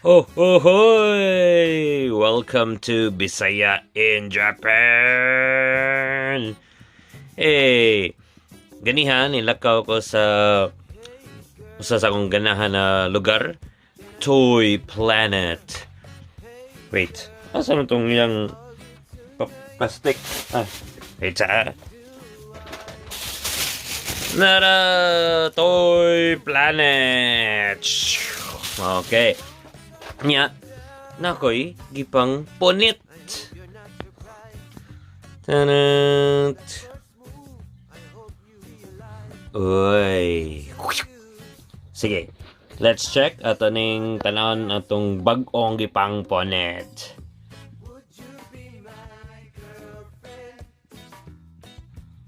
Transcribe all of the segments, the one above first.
Ho ho hoy! Welcome to Bisaya in Japan! Hey! Ganihan, nilakaw ko sa usa sa akong ganahan na lugar, Toy Planet. Wait, asa man tong iyang plastic? Ah, wait sa. Nara! Toy Planet! Okay. Nya, nakoy gipang punit. Tanat. Uy. Sige. Let's check ato ning tanawon atong bag-ong gipang punit.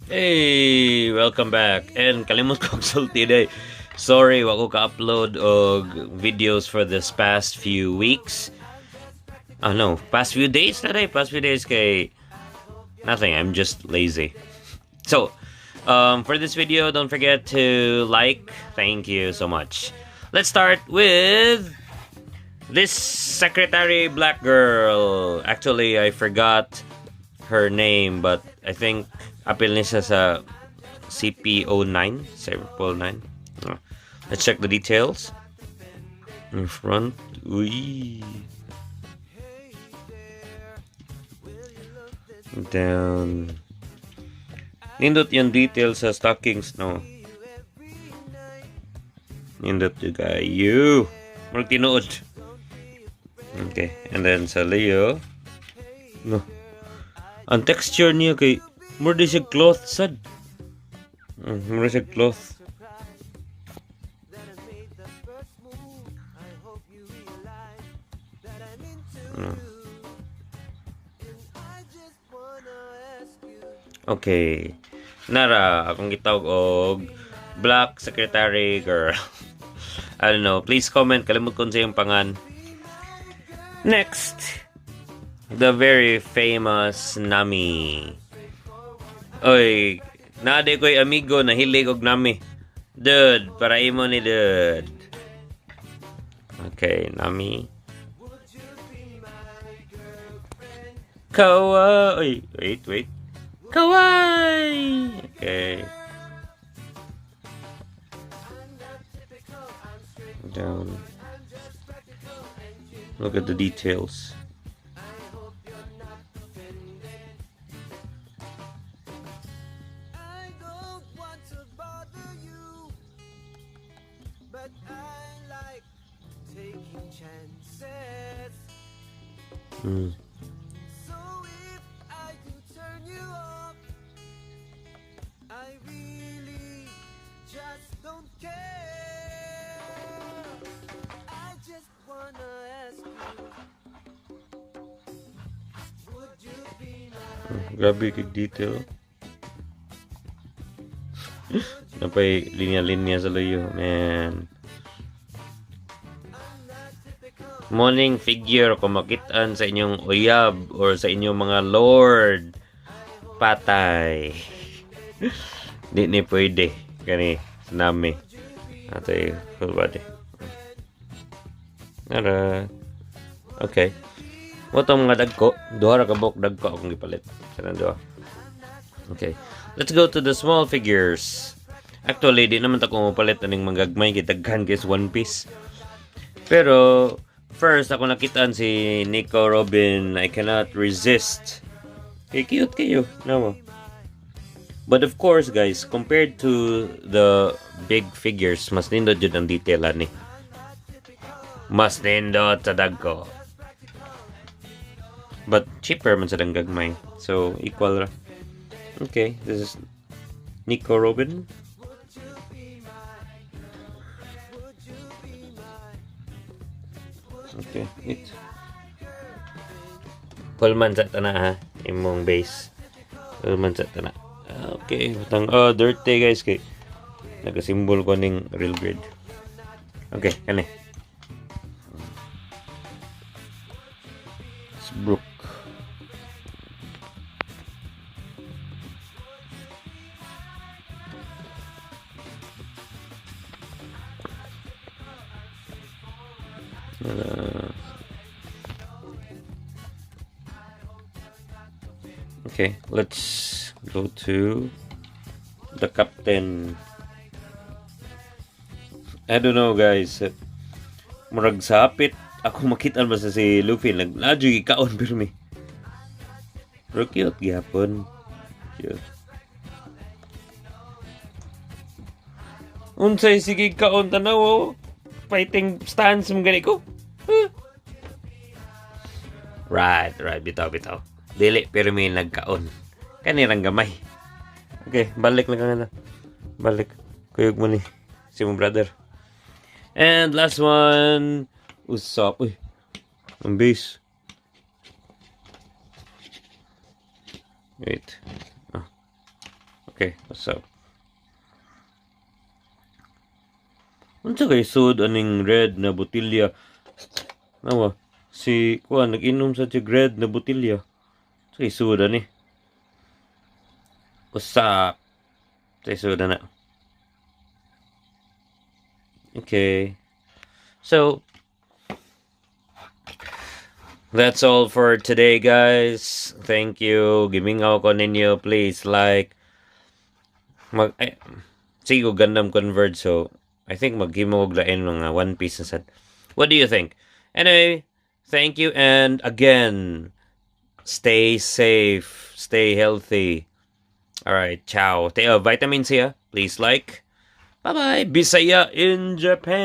Hey, welcome back. And kalimot ko og sulti day. Sorry, wa ko ka-upload og videos for this past few weeks. Oh no, past few days na day. Past few days kay nothing. I'm just lazy. So, for this video, don't forget to like. Thank you so much. Let's start with this secretary black girl. Actually, I forgot her name, but I think apil ni siya sa CPO9, CPO9. Let's check the details. In front, uy. Down. Nindot yung details sa stockings, no? Nindot yung kayo. Murag tinuod. Okay, and then sa Leo. No. Ang texture niya kay more di siya cloth sad. More siya cloth. Okay. Nara, akong gitawag og Black Secretary Girl. I don't know. Please comment. Kalimot ko sa iyong pangan. Next, the very famous Nami. Oy, naade ko'y amigo na hilig og Nami. Dude, para imo ni dude. Okay, Nami. Kawaii. Oy, wait, wait. Kawaii. Okay. Down. Look at the details. I don't want to bother you, but I like taking chances. So if I do turn you off, I really just don't care. I just wanna ask you, would you be my Grabe kay detail. Napay linya-linya sa luyo, man. Morning figure kung makitaan sa inyong uyab or sa inyong mga lord, patay. Di ni pwede kani sa Nami. Atay full body. Ara. Okay. Mo tong mga dagko, duha ra ka buok dagko akong gipalit. Kanang duha. Okay. Let's go to the small figures. Actually, di naman ta ko mopalit aning mga gagmay kay daghan kay One Piece. Pero first ako nakitaan si Nico Robin, I cannot resist. Kay cute kayo, no mo. But of course, guys, compared to the big figures, mas nindot jud ang detail ani. Mas nindot sa dagko. But cheaper man sa dang gagmay. So equal ra. Okay, this is Nico Robin. Okay, wait. Pullman sa tana ha, imong base. Pullman sa tana. Okay, butang oh dirty guys kay nagasimbol ko ning real grid. Okay, kani. It's Brook. Okay, let's go to the captain. I don't know, guys. Murag sapit ako makita ba sa si Luffy nag naa juy kaon pirmi. Pero cute gihapon. Cute. Unsay sige kaon tanaw, oh. Fighting stance mo gani ko. Huh? Right, bitaw, bitaw. Dili, pero may nagkaon. Kanirang gamay. Okay, balik lang ka na. Balik. Kuyog mo ni. Si mo brother. And last one, Usopp. Uy, ang base. Wait. Ah. Okay, Usopp. Unsa kay sud aning red na botilya? Nawa, si kuan nag-inom sa red na botilya. Sa kay sud ani? Usopp. Sa sud na. Okay. So, that's all for today, guys. Thank you. Gimingaw ko ninyo. Please like. Mag, ay, sige, Gundam Converge. So, I think maghimo og lain mga One Piece na sad. What do you think? Anyway, thank you, and again, stay safe, stay healthy. All right, ciao. Take vitamin C, ah. Please like. Bye-bye. Bisaya in Japan.